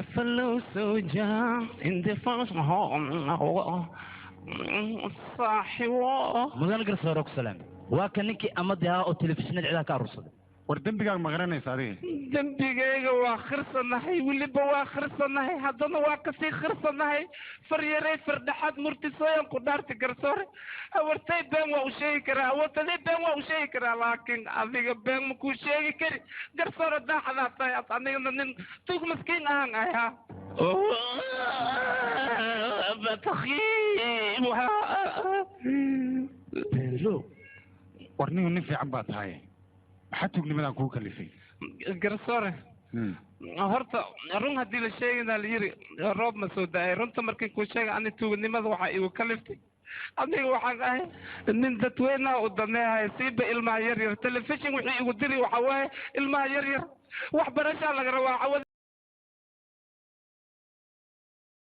Buffalo soldier in the first saaxibo. Mudan garsoore, ku salaam. Waa kan ninkii amadii ahaa oo telefishinada cidaha ka aruursaday. War, dembigaaga ma garanaysa adiga? Dembigayga waa khirsanahay, weliba waa khirsanahay, haddana waa kasii khirsanahay. Faryarey fardhaxaad murtisooyan ku dhaarti, garsoore. Awartay been waa u sheegi karaa, awartadii been waa u sheegi karaa, laakiin adiga been ma kuu sheegi kari, garsoore. Daaxadaa tahay ad, anigana nin tuug maskiin ahaan ahaa. Batakhiib. Beenlow. War ninku nin fiican baa tahay, maxaa tuugnimadan kugu kalifay? Garsoore, horta run haddii la sheegana la yiri roob ma soo da-ay. Runta markii kuu sheega, ani tuuganimada waxaa igu kaliftay, aniga waxaan ahay nin dadweynaha u daneehay, siiba ilmaha yar yar. Telefishin wixii igu diri waxaa waaye ilmaha yar yar waxbarashaa laga rabaa cawada.